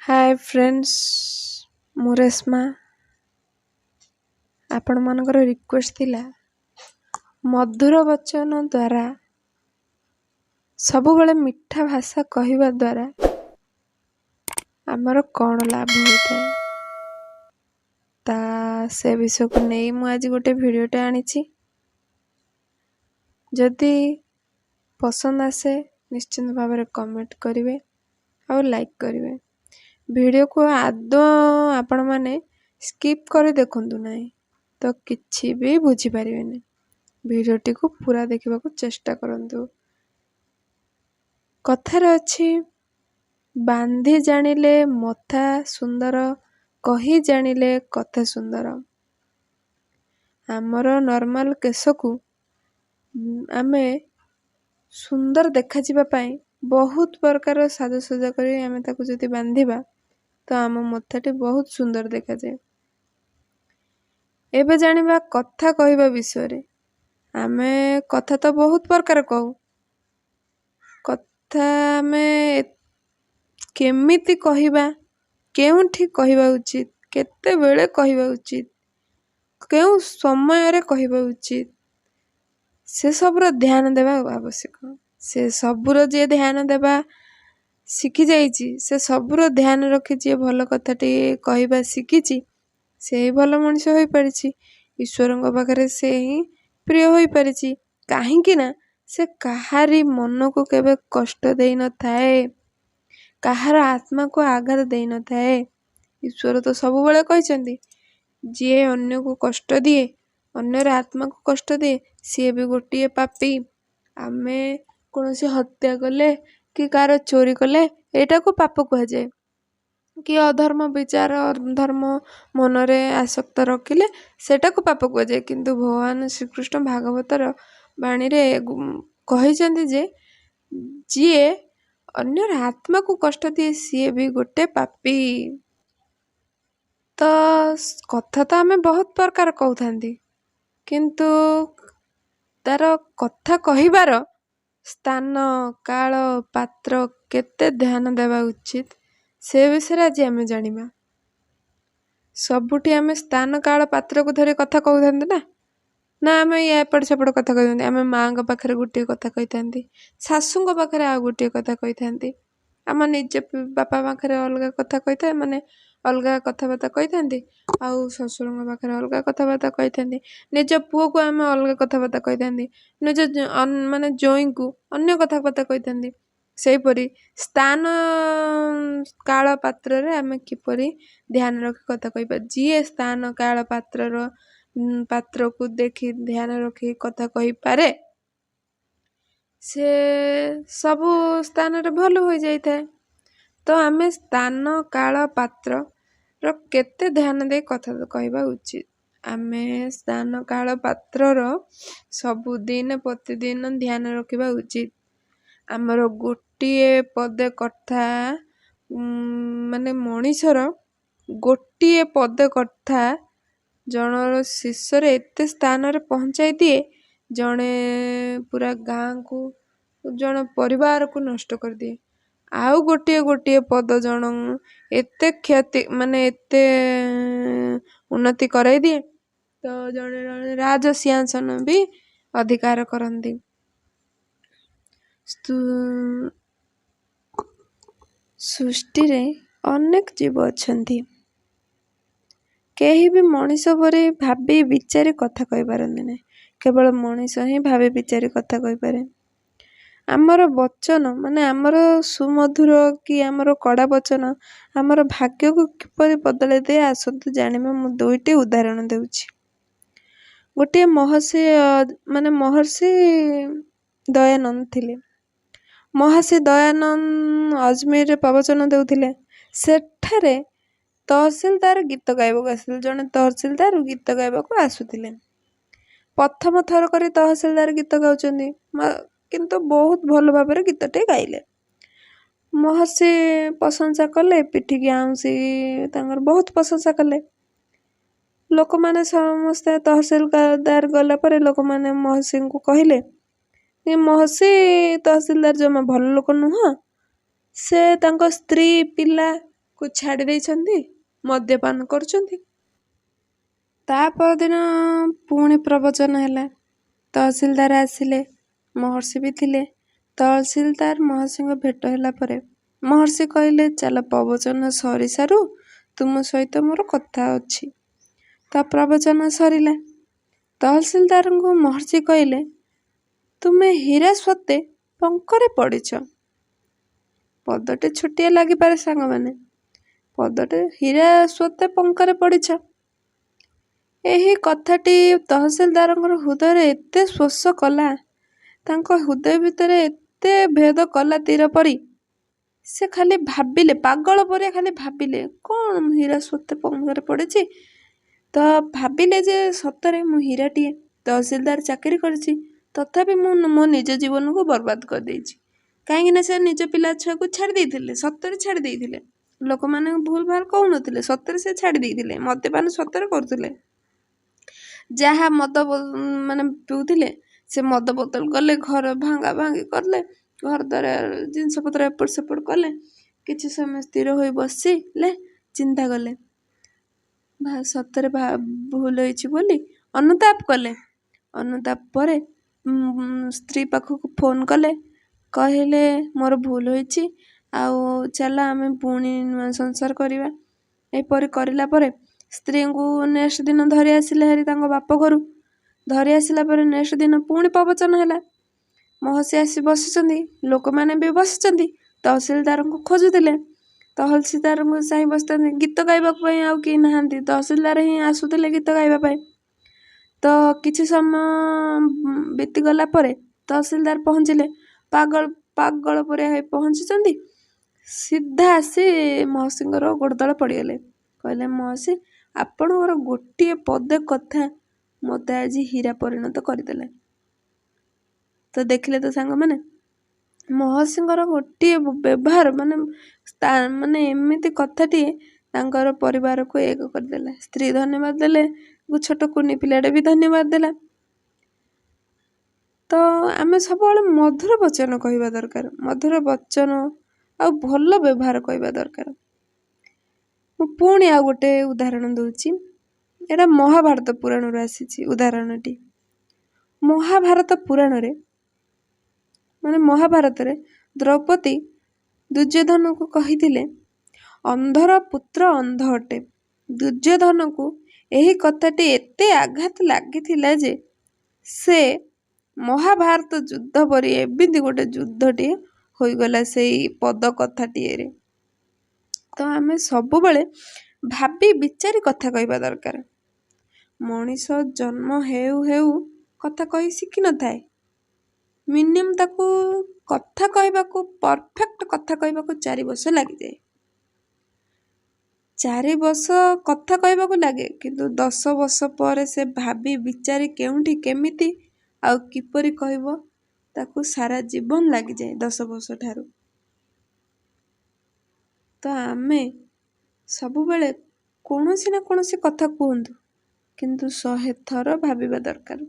ହାଏ friends, ମୁଁ ରେଶ୍ମା। ଆପଣମାନଙ୍କର request ଥିଲା, ମଧୁର ବଚନ ଦ୍ୱାରା, ସବୁବେଳେ ମିଠା ଭାଷା କହିବା ଦ୍ୱାରା ଆମର କ'ଣ ଲାଭ ହୋଇଥାଏ, ତା ସେ ବିଷୟକୁ ନେଇ ମୁଁ ଆଜି ଗୋଟେ ଭିଡ଼ିଓଟେ ଆଣିଛି। ଯଦି ପସନ୍ଦ ଆସେ, ନିଶ୍ଚିନ୍ତ ଭାବରେ କମେଣ୍ଟ କରିବେ ଆଉ ଲାଇକ୍ କରିବେ। ଭିଡ଼ିଓକୁ ଆଦୌ ଆପଣମାନେ ସ୍କିପ୍ କରି ଦେଖନ୍ତୁ ନାହିଁ, ତ କିଛି ବି ବୁଝିପାରିବେନି। ଭିଡ଼ିଓଟିକୁ ପୁରା ଦେଖିବାକୁ ଚେଷ୍ଟା କରନ୍ତୁ। କଥାରେ ଅଛି, ବାନ୍ଧି ଜାଣିଲେ ମଥା ସୁନ୍ଦର, କହି ଜାଣିଲେ କଥା ସୁନ୍ଦର। ଆମର ନର୍ମାଲ କେଶକୁ ଆମେ ସୁନ୍ଦର ଦେଖାଯିବା ପାଇଁ ବହୁତ ପ୍ରକାର ସାଜସଜ୍ଜା କରି ଆମେ ତାକୁ ଯଦି ବାନ୍ଧିବା, ତ ଆମ ମଥାଟି ବହୁତ ସୁନ୍ଦର ଦେଖାଯାଏ। ଏବେ ଜାଣିବା କଥା କହିବା ବିଷୟରେ। ଆମେ କଥା ତ ବହୁତ ପ୍ରକାର କହୁ। କଥା ଆମେ କେମିତି କହିବା, କେଉଁଠି କହିବା ଉଚିତ, କେତେବେଳେ କହିବା ଉଚିତ, କେଉଁ ସମୟରେ କହିବା ଉଚିତ, ସେସବୁର ଧ୍ୟାନ ଦେବା ଆବଶ୍ୟକ। ସେ ସବୁର ଯିଏ ଧ୍ୟାନ ଦେବା ଶିଖିଯାଇଛି, ସେ ସବୁର ଧ୍ୟାନ ରଖି ଯିଏ ଭଲ କଥାଟି କହିବା ଶିଖିଛି, ସେ ହିଁ ଭଲ ମଣିଷ ହୋଇପାରିଛି। ଈଶ୍ୱରଙ୍କ ପାଖରେ ସେ ହିଁ ପ୍ରିୟ ହୋଇପାରିଛି, କାହିଁକି ନା ସେ କାହାରି ମନକୁ କେବେ କଷ୍ଟ ଦେଇନଥାଏ, କାହାର ଆତ୍ମାକୁ ଆଘାତ ଦେଇନଥାଏ। ଈଶ୍ୱର ତ ସବୁବେଳେ କହିଛନ୍ତି, ଯିଏ ଅନ୍ୟକୁ କଷ୍ଟ ଦିଏ, ଅନ୍ୟର ଆତ୍ମାକୁ କଷ୍ଟ ଦିଏ, ସିଏ ବି ଗୋଟିଏ ପାପୀ। ଆମେ କୌଣସି ହତ୍ୟା କଲେ କି କାହାର ଚୋରି କଲେ ଏଇଟାକୁ ପାପ କୁହାଯାଏ, କି ଅଧର୍ମ ବିଚାର, ଧର୍ମ ମନରେ ଆସକ୍ତ ରଖିଲେ ସେଇଟାକୁ ପାପ କୁହାଯାଏ। କିନ୍ତୁ ଭଗବାନ ଶ୍ରୀକୃଷ୍ଣ ଭାଗବତର ବାଣୀରେ କହିଛନ୍ତି ଯେ ଯିଏ ଅନ୍ୟର ଆତ୍ମାକୁ କଷ୍ଟ ଦିଏ, ସିଏ ବି ଗୋଟେ ପାପୀ। ତ କଥା ତ ଆମେ ବହୁତ ପ୍ରକାର କହୁଥାନ୍ତି, କିନ୍ତୁ ତାର କଥା କହିବାର ସ୍ଥାନ, କାଳ, ପାତ୍ର କେତେ ଧ୍ୟାନ ଦେବା ଉଚିତ, ସେ ବିଷୟରେ ଆଜି ଆମେ ଜାଣିବା। ସବୁଠି ଆମେ ସ୍ଥାନ, କାଳ, ପାତ୍ରକୁ ଧରି କଥା କହୁଥାନ୍ତି ନା ନା ଆମେ ଏପଟ ସେପଟ କଥା କହିଥାନ୍ତି? ଆମେ ମାଆଙ୍କ ପାଖରେ ଗୋଟିଏ କଥା କହିଥାନ୍ତି, ଶାଶୁଙ୍କ ପାଖରେ ଆଉ ଗୋଟିଏ କଥା କହିଥାନ୍ତି, ଆମ ନିଜ ବାପା ପାଖରେ ଅଲଗା କଥା କହିଥାଏ, ମାନେ ଅଲଗା କଥାବାର୍ତ୍ତା କହିଥାନ୍ତି, ଆଉ ଶ୍ୱଶୁରଙ୍କ ପାଖରେ ଅଲଗା କଥାବାର୍ତ୍ତା କହିଥାନ୍ତି। ନିଜ ପୁଅକୁ ଆମେ ଅଲଗା କଥାବାର୍ତ୍ତା କହିଥାନ୍ତି, ନିଜ ମାନେ ଜ୍ୱାଇଁକୁ ଅନ୍ୟ କଥାବାର୍ତ୍ତା କହିଥାନ୍ତି। ସେହିପରି ସ୍ଥାନ, କାଳ, ପାତ୍ରରେ ଆମେ କିପରି ଧ୍ୟାନ ରଖି କଥା କହିବା? ଯିଏ ସ୍ଥାନ, କାଳ, ପାତ୍ରକୁ ଦେଖି ଧ୍ୟାନ ରଖି କଥା କହିପାରେ, ସେ ସବୁ ସ୍ଥାନରେ ଭଲ ହୋଇଯାଇଥାଏ। ତ ଆମେ ସ୍ଥାନ, କାଳ, ପାତ୍ରର କେତେ ଧ୍ୟାନ ଦେଇ କଥା କହିବା ଉଚିତ। ଆମେ ସ୍ଥାନ, କାଳ, ପାତ୍ରର ସବୁଦିନ ପ୍ରତିଦିନ ଧ୍ୟାନ ରଖିବା ଉଚିତ। ଆମର ଗୋଟିଏ ପଦେ କଥା, ମାନେ ମଣିଷର ଗୋଟିଏ ପଦେ କଥା ଜଣର ଶୀର୍ଷରେ ଏତେ ସ୍ଥାନରେ ପହଞ୍ଚାଇ ଦିଏ, ଜଣେ ପୁରା ଗାଁକୁ, ଜଣେ ପରିବାରକୁ ନଷ୍ଟ କରିଦିଏ। ଆଉ ଗୋଟିଏ ଗୋଟିଏ ପଦ ଜଣ ଏତେ କ୍ଷତି, ମାନେ ଏତେ ଉନ୍ନତି କରାଇ ଦିଏ, ତ ଜଣେ ଜଣେ ରାଜ ସିଂହାସନ ବି ଅଧିକାର କରନ୍ତି। ସୃଷ୍ଟିରେ ଅନେକ ଜୀବ ଅଛନ୍ତି, କେହି ବି ମଣିଷ ପରି ଭାବି ବିଚାରି କଥା କହିପାରନ୍ତି ନାହିଁ। କେବଳ ମଣିଷ ହିଁ ଭାବି ବିଚାରି କଥା କହିପାରେ। ଆମର ବଚନ, ମାନେ ଆମର ସୁମଧୁର କି ଆମର କଡ଼ା ବଚନ ଆମର ଭାଗ୍ୟକୁ କିପରି ବଦଳାଇ ଦିଏ, ଆସନ୍ତୁ ଜାଣିବା। ମୁଁ ଦୁଇଟି ଉଦାହରଣ ଦେଉଛି। ଗୋଟିଏ ମହର୍ଷି, ମାନେ ମହର୍ଷି ଦୟାନନ୍ଦ ଥିଲେ। ମହର୍ଷି ଦୟାନନ୍ଦ ଅଜମୀରରେ ପ୍ରବଚନ ଦେଉଥିଲେ। ସେଠାରେ ତହସିଲଦାର ଗୀତ ଗାଇବାକୁ ଆସିଥିଲେ। ଜଣେ ତହସିଲଦାର ଗୀତ ଗାଇବାକୁ ଆସୁଥିଲେ। ପ୍ରଥମ ଥର କରି ତହସିଲଦାର ଗୀତ ଗାଉଛନ୍ତି, କିନ୍ତୁ ବହୁତ ଭଲ ଭାବରେ ଗୀତଟି ଗାଇଲେ। ମହର୍ଷି ପ୍ରଶଂସା କଲେ, ପିଠିକି ଆଉଁସି ତାଙ୍କର ବହୁତ ପ୍ରଶଂସା କଲେ ଲୋକମାନେ ସମସ୍ତେ। ତହସିଲଦାର ଗଲା ପରେ ଲୋକମାନେ ମହର୍ଷିଙ୍କୁ କହିଲେ, ମହର୍ଷି, ତହସିଲଦାର ଜମା ଭଲ ଲୋକ ନୁହଁ। ସେ ତାଙ୍କ ସ୍ତ୍ରୀ, ପିଲା କୁ ଛାଡ଼ି ଦେଇଛନ୍ତି, ମଦ୍ୟପାନ କରୁଛନ୍ତି। ତା ପରଦିନ ପୁଣି ପ୍ରବଚନ ହେଲା। ତହସିଲଦାର ଆସିଲେ, ମହର୍ଷି ବି ଥିଲେ। ତହସିଲଦାର ମହର୍ଷିଙ୍କ ଭେଟ ହେଲା ପରେ ମହର୍ଷି କହିଲେ, ଚାଲ ପ୍ରବଚନ ସରିସାରୁ, ତୁମ ସହିତ ମୋର କଥା ଅଛି। ତ ପ୍ରବଚନ ସରିଲା। ତହସିଲଦାରଙ୍କୁ ମହର୍ଷି କହିଲେ, ତୁମେ ହୀରା ସତ୍ତ୍ୱେ ପଙ୍କରେ ପଡ଼ିଛ। ପଦଟେ ଛୋଟିଆ ଲାଗିପାରେ ସାଙ୍ଗମାନେ, ପଦଟେ ହୀରା ସତ୍ତ୍ୱେ ପଙ୍କରେ ପଡ଼ିଛ। ଏହି କଥାଟି ତହସିଲଦାରଙ୍କର ହୃଦୟରେ ଏତେ ସ୍ପର୍ଶ କଲା, ତାଙ୍କ ହୃଦୟ ଭିତରେ ଏତେ ଭେଦ କଲା ତୀର ପରି, ସେ ଖାଲି ଭାବିଲେ, ପାଗଳ ପରିଆ ଖାଲି ଭାବିଲେ, କ'ଣ ମୁଁ ହୀରା ସତ୍ତ୍ୱେ ପଙ୍କରେ ପଡ଼ିଛି? ତ ଭାବିଲେ ଯେ ସତରେ ମୁଁ ହୀରାଟିଏ, ତହସିଲଦାର ଚାକିରି କରିଛି, ତଥାପି ମୁଁ ମୋ ନିଜ ଜୀବନକୁ ବର୍ବାଦ କରିଦେଇଛି। କାହିଁକିନା ସେ ନିଜ ପିଲା ଛୁଆକୁ ଛାଡ଼ି ଦେଇଥିଲେ, ସତରେ ଛାଡ଼ି ଦେଇଥିଲେ। ଲୋକମାନେ ଭୁଲ ଭାଲ କହୁନଥିଲେ, ସତରେ ସେ ଛାଡ଼ି ଦେଇଥିଲେ। ମଦ୍ୟପାନ ସତରେ କରୁଥିଲେ। ଯାହା ମଦ ମାନେ ପିଉଥିଲେ, ସେ ମଦ ବୋତଲ କଲେ, ଘର ଭାଙ୍ଗା ଭାଙ୍ଗି କଲେ, ଘର ଦ୍ୱାରା ଜିନିଷପତ୍ର ଏପଟ ସେପଟ କଲେ। କିଛି ସମୟ ସ୍ଥିର ହୋଇ ବସିଲେ, ଚିନ୍ତା କଲେ, ସତରେ ଭୁଲ ହେଇଛି ବୋଲି ଅନୁତାପ କଲେ। ଅନୁତାପ ପରେ ସ୍ତ୍ରୀ ପାଖକୁ ଫୋନ୍ କଲେ, କହିଲେ ମୋର ଭୁଲ ହୋଇଛି, ଆଉ ଚାଲ ଆମେ ପୁଣି ନୂଆ ସଂସାର କରିବା। ଏପରି କରିଲା ପରେ ସ୍ତ୍ରୀଙ୍କୁ ନେକ୍ସଟ ଦିନ ଧରି ଆସିଲେ ହେରି ତାଙ୍କ ବାପ ଘରୁ। ଧରି ଆସିଲା ପରେ ନେକ୍ସଟ ଦିନ ପୁଣି ପ୍ରବଚନ ହେଲା। ମହର୍ଷି ଆସି ବସିଛନ୍ତି, ଲୋକମାନେ ବି ବସିଛନ୍ତି, ତହସିଲଦାରଙ୍କୁ ଖୋଜୁଥିଲେ। ତହସିଲଦାରଙ୍କୁ ଚାହିଁ ବସିଥାନ୍ତି, ଗୀତ ଗାଇବା ପାଇଁ ଆଉ କେହି ନାହାନ୍ତି, ତହସିଲଦାର ହିଁ ଆସୁଥିଲେ ଗୀତ ଗାଇବା ପାଇଁ। ତ କିଛି ସମୟ ବିତିଗଲା ପରେ ତହସିଲଦାର ପହଞ୍ଚିଲେ। ପାଗଳ ପାଗଳ ପରିଆ ହେଇ ପହଞ୍ଚିଛନ୍ତି, ସିଧା ଆସି ମହର୍ଷିଙ୍କର ଗୋଡ଼ ତଳେ ପଡ଼ିଗଲେ। କହିଲେ, ମହର୍ଷି, ଆପଣଙ୍କର ଗୋଟିଏ ପଦେ କଥା ମୋତେ ଆଜି ହୀରା ପରିଣତ କରିଦେଲା। ତ ଦେଖିଲେ ତ ସାଙ୍ଗମାନେ, ମହର୍ଷିଙ୍କର ଗୋଟିଏ ବ୍ୟବହାର ମାନେ ମାନେ ଏମିତି କଥାଟିଏ ତାଙ୍କର ପରିବାରକୁ ଏକ କରିଦେଲା। ସ୍ତ୍ରୀ ଧନ୍ୟବାଦ ଦେଲେ, ଛୋଟ କୁନି ପିଲାଟେ ବି ଧନ୍ୟବାଦ ଦେଲା। ତ ଆମେ ସବୁବେଳେ ମଧୁର ବଚନ କହିବା ଦରକାର, ମଧୁର ବଚନ ଆଉ ଭଲ ବ୍ୟବହାର କହିବା ଦରକାର। ମୁଁ ପୁଣି ଆଉ ଗୋଟେ ଉଦାହରଣ ଦେଉଛି। ଏଇଟା ମହାଭାରତ ପୁରାଣରୁ ଆସିଛି ଉଦାହରଣଟି। ମହାଭାରତ ପୁରାଣରେ, ମାନେ ମହାଭାରତରେ ଦ୍ରୌପଦୀ ଦୁର୍ଯ୍ୟୋଧନକୁ କହିଥିଲେ, ଅନ୍ଧର ପୁତ୍ର ଅନ୍ଧ ଅଟେ। ଦୁର୍ଯ୍ୟୋଧନକୁ ଏହି କଥାଟି ଏତେ ଆଘାତ ଲାଗିଥିଲା ଯେ ସେ ମହାଭାରତ ଯୁଦ୍ଧ ପରି ଏମିତି ଗୋଟେ ଯୁଦ୍ଧଟିଏ ହୋଇଗଲା ସେଇ ପଦ କଥାଟିଏରେ। ତ ଆମେ ସବୁବେଳେ ଭାବି ବିଚାରି କଥା କହିବା ଦରକାର। ମଣିଷ ଜନ୍ମ ହେଉ ହେଉ କଥା କହି ଶିଖିନଥାଏ। ମିନିମମ୍ ତାକୁ କଥା କହିବାକୁ, ପରଫେକ୍ଟ କଥା କହିବାକୁ 4 ବର୍ଷ ଲାଗିଯାଏ। 4 ବର୍ଷ କଥା କହିବାକୁ ଲାଗେ, କିନ୍ତୁ 10 ବର୍ଷ ପରେ ସେ ଭାବି ବିଚାରି କେଉଁଠି କେମିତି ଆଉ କିପରି କହିବ ତାକୁ ସାରା ଜୀବନ ଲାଗିଯାଏ 10 ବର୍ଷ ଠାରୁ। ତ ଆମେ ସବୁବେଳେ କୌଣସି ନା କୌଣସି କଥା କୁହନ୍ତୁ, କିନ୍ତୁ 100 ଥର ଭାବିବା ଦରକାର।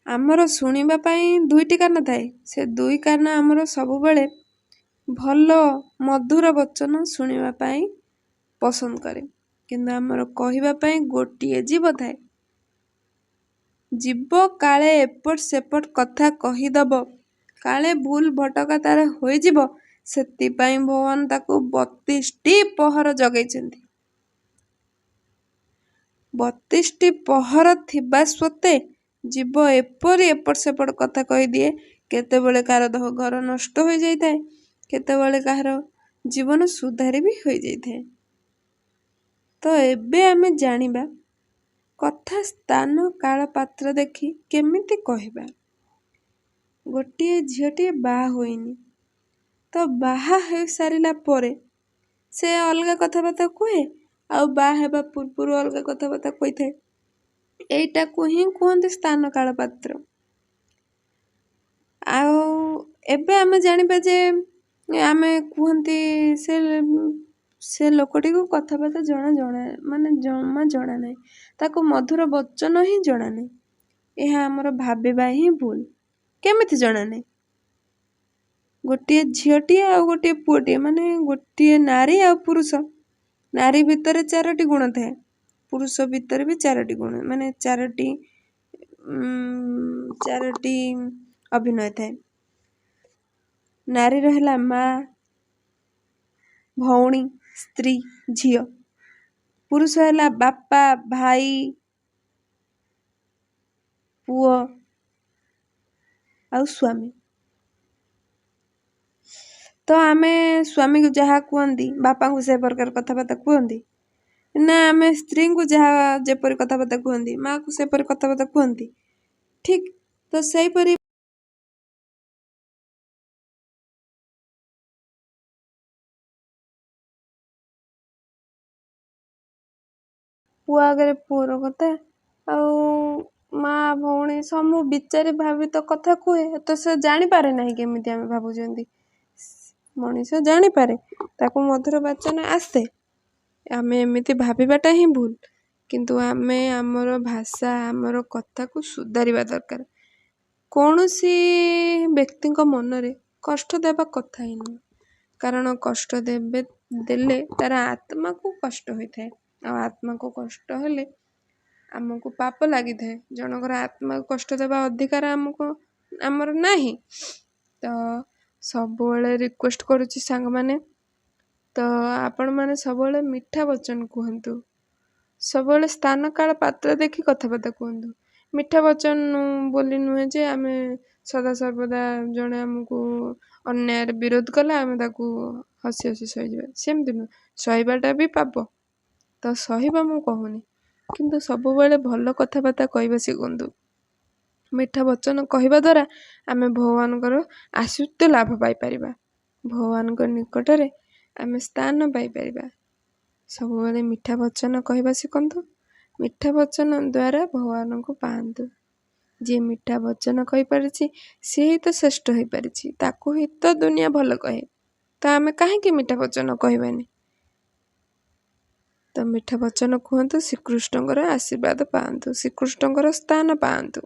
ଆମର ଶୁଣିବା ପାଇଁ 2ଟି କାନ ଥାଏ। ସେ 2 କାନ ଆମର ସବୁବେଳେ ଭଲ ମଧୁର ବଚନ ଶୁଣିବା ପାଇଁ ପସନ୍ଦ କରେ, କିନ୍ତୁ ଆମର କହିବା ପାଇଁ ଗୋଟିଏ ଜୀବ ଥାଏ। ଜୀବ କାଳେ ଏପଟ ସେପଟ କଥା କହିଦେବ, କାଳେ ଭୁଲ ଭଟକା ତାର ହୋଇଯିବ, ସେଥିପାଇଁ ଭଗବାନ ତାକୁ 32ଟି ପହର ଜଗେଇଛନ୍ତି। 32ଟି ପହର ଥିବା ସତ୍ତ୍ୱେ ଜୀବ ଏପରି ଏପଟ ସେପଟ କଥା କହିଦିଏ, କେତେବେଳେ କାହାର ଘର ନଷ୍ଟ ହୋଇଯାଇଥାଏ, କେତେବେଳେ କାହାର ଜୀବନ ସୁଧାରି ବି ହୋଇଯାଇଥାଏ। ତ ଏବେ ଆମେ ଜାଣିବା କଥା ସ୍ଥାନ କାଳ ପାତ୍ର ଦେଖି କେମିତି କହିବା। ଗୋଟିଏ ଝିଅଟିଏ ବାହା ହୋଇନି, ତ ବାହା ହୋଇସାରିଲା ପରେ ସେ ଅଲଗା କଥାବାର୍ତ୍ତା କୁହେ, ଆଉ ବାହା ହେବା ପୂର୍ବରୁ ଅଲଗା କଥାବାର୍ତ୍ତା କହିଥାଏ। ଏଇଟାକୁ ହିଁ କୁହନ୍ତି ସ୍ଥାନ କାଳ ପାତ୍ର। ଆଉ ଏବେ ଆମେ ଜାଣିବା ଯେ ଆମେ କୁହନ୍ତି ସେ ଲୋକଟିକୁ କଥାବାର୍ତ୍ତା ଜଣା ଜଣା ମାନେ ଜମା ଜଣା ନାହିଁ, ତାକୁ ମଧୁର ବଚନ ହିଁ ଜଣା ନାହିଁ। ଏହା ଆମର ଭାବିବା ହିଁ ଭୁଲ। କେମିତି ଜଣା ନାହିଁ? ଗୋଟିଏ ଝିଅଟିଏ ଆଉ ଗୋଟିଏ ପୁଅଟିଏ, ମାନେ ଗୋଟିଏ ନାରୀ ଆଉ ପୁରୁଷ। ନାରୀ ଭିତରେ 4ଟି ଗୁଣ ଥାଏ, ପୁରୁଷ ଭିତରେ ବି 4ଟି ଗୁଣ, ମାନେ 4ଟି ଅଭିନୟ ଥାଏ। ନାରୀର ହେଲା ମା, ଭଉଣୀ, ସ୍ତ୍ରୀ, ଝିଅ। ପୁରୁଷ ହେଲା ବାପା, ଭାଇ, ପୁଅ ଆଉ ସ୍ୱାମୀ। ତ ଆମେ ସ୍ୱାମୀକୁ ଯାହା କୁହନ୍ତି, ବାପାଙ୍କୁ ସେ ପ୍ରକାର କଥାବାର୍ତ୍ତା କୁହନ୍ତି ନା? ଆମେ ସ୍ତ୍ରୀଙ୍କୁ ଯାହା ଯେପରି କଥାବାର୍ତ୍ତା କୁହନ୍ତି, ମାଆକୁ ସେପରି କଥାବାର୍ତ୍ତା କୁହନ୍ତି? ଠିକ୍ ତ ସେହିପରି ପୁଅ ଆଗରେ ପୁଅର କଥା, ଆଉ ମା, ଭଉଣୀ ସବୁ ବିଚାରି ଭାବି ତ କଥା କୁହେ। ତ ସେ ଜାଣିପାରେ ନାହିଁ କେମିତି ଆମେ ଭାବୁଛନ୍ତି। ମଣିଷ ଜାଣିପାରେ, ତାକୁ ମଧୁର ବାଚନ ଆସେ। ଆମେ ଏମିତି ଭାବିବାଟା ହିଁ ଭୁଲ। କିନ୍ତୁ ଆମେ ଆମର ଭାଷା, ଆମର କଥାକୁ ସୁଧାରିବା ଦରକାର। କୌଣସି ବ୍ୟକ୍ତିଙ୍କ ମନରେ କଷ୍ଟ ଦେବା କଥା ହିଁ ନୁହେଁ, କାରଣ କଷ୍ଟ ଦେଲେ ତା'ର ଆତ୍ମାକୁ କଷ୍ଟ ହୋଇଥାଏ, ଆଉ ଆତ୍ମାକୁ କଷ୍ଟ ହେଲେ ଆମକୁ ପାପ ଲାଗିଥାଏ। ଜଣଙ୍କର ଆତ୍ମାକୁ କଷ୍ଟ ଦେବା ଅଧିକାର ଆମକୁ ଆମର ନାହିଁ। ତ ସବୁବେଳେ ରିକ୍ୱେଷ୍ଟ କରୁଛି ସାଙ୍ଗମାନେ, ତ ଆପଣମାନେ ସବୁବେଳେ ମିଠା ବଚନ କୁହନ୍ତୁ, ସବୁବେଳେ ସ୍ଥାନ କାଳ ପାତ୍ର ଦେଖି କଥାବାର୍ତ୍ତା କୁହନ୍ତୁ। ମିଠା ବଚନ ବୋଲି ନୁହେଁ ଯେ ଆମେ ସଦାସର୍ବଦା ଜଣେ ଆମକୁ ଅନ୍ୟାୟରେ ବିରୋଧ କଲା, ଆମେ ତାକୁ ହସି ହସି ସହିଯିବା, ସେମିତି ନୁହେଁ। ସହିବାଟା ବି ପାପ, ତ ସହିବା ମୁଁ କହୁନି, କିନ୍ତୁ ସବୁବେଳେ ଭଲ କଥାବାର୍ତ୍ତା କହିବା ଶିଖନ୍ତୁ। ମିଠା ବଚନ କହିବା ଦ୍ୱାରା ଆମେ ଭଗବାନଙ୍କର ଆଶୀର୍ବାଦ ଲାଭ ପାଇପାରିବା, ଭଗବାନଙ୍କ ନିକଟରେ ଆମେ ସ୍ଥାନ ପାଇପାରିବା। ସବୁବେଳେ ମିଠା ବଚନ କହିବା ଶିଖନ୍ତୁ, ମିଠା ବଚନ ଦ୍ୱାରା ଭଗବାନଙ୍କୁ ପାଆନ୍ତୁ। ଯିଏ ମିଠା ବଚନ କହିପାରିଛି, ସିଏ ହିଁ ତ ଶ୍ରେଷ୍ଠ ହୋଇପାରିଛି, ତାକୁ ହିଁ ତ ଦୁନିଆ ଭଲ କହେ। ତ ଆମେ କାହିଁକି ମିଠା ବଚନ କହିବାନି? ତ ମିଠା ବଚନ କୁହନ୍ତୁ, ଶ୍ରୀକୃଷ୍ଣଙ୍କର ଆଶୀର୍ବାଦ ପାଆନ୍ତୁ, ଶ୍ରୀକୃଷ୍ଣଙ୍କର ସ୍ଥାନ ପାଆନ୍ତୁ।